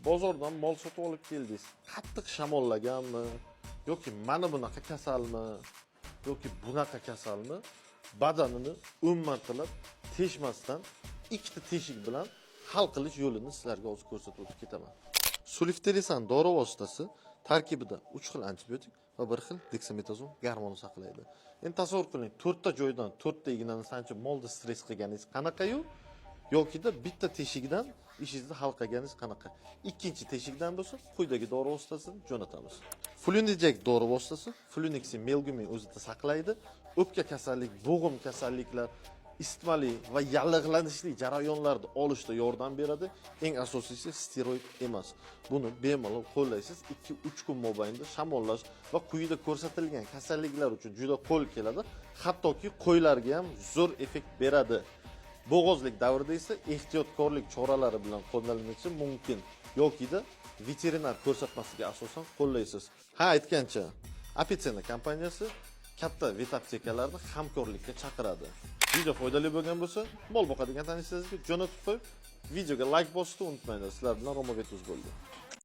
Bozordan mol sotib olib keldingiz, qattiq shamollaganmi yoki mana bunaqa kasalmi yoki bunaqa kasalmi, badanini 10 martalab teshmasdan ikkita teshik bilan hal qilish yo'lini sizlarga hozir ko'rsatib o'tib ketaman. Sulifterisan dori vositasi tarkibida uch xil antibiotik va bir xil deksametazon gormoni saqlaydi. Endi tasavvur qiling, to'rtta joydan to'rtta ignani sanchib molni stress qilganingiz qanaqayu yokida bitta teshikdan ishingizni hal qilganingiz qanaqa. Ikkinchi teshikdan bo'lsa quyidagi dori vositasini jo'natamiz. Flunijek dori vositasi flunixin melgumin o'zida saqlaydi. O'pka kasallik, bo'g'im kasalliklar, isitmali va yallig'lanishli jarayonlarni olishda yordam beradi. Eng asosiysi, steroid emas. Buni bemalol qo'llaysiz. 2-3 kun mobaynida shamollash va quyida ko'rsatilgan kasalliklar uchun juda qo'l keladi. Hattoki qo'ylarga ham zo'r effekt beradi. Bo'g'ozlik davrida esa ehtiyotkorlik choralari bilan qo'llanilishi mumkin yokida veterinar ko'rsatmasiga asosan qo'llaysiz. Ha, aytgancha, Apitsena kompaniyasi katta vetaptekalarni hamkorlikka chaqiradi. Video foydali bo'lgan bo'lsa, mol boqadigan tanishlaringizga jo'natib qo'yib, videoga layk bosishni unutmanglar. Sizlar bilan Roma Vetuz bo'ldi.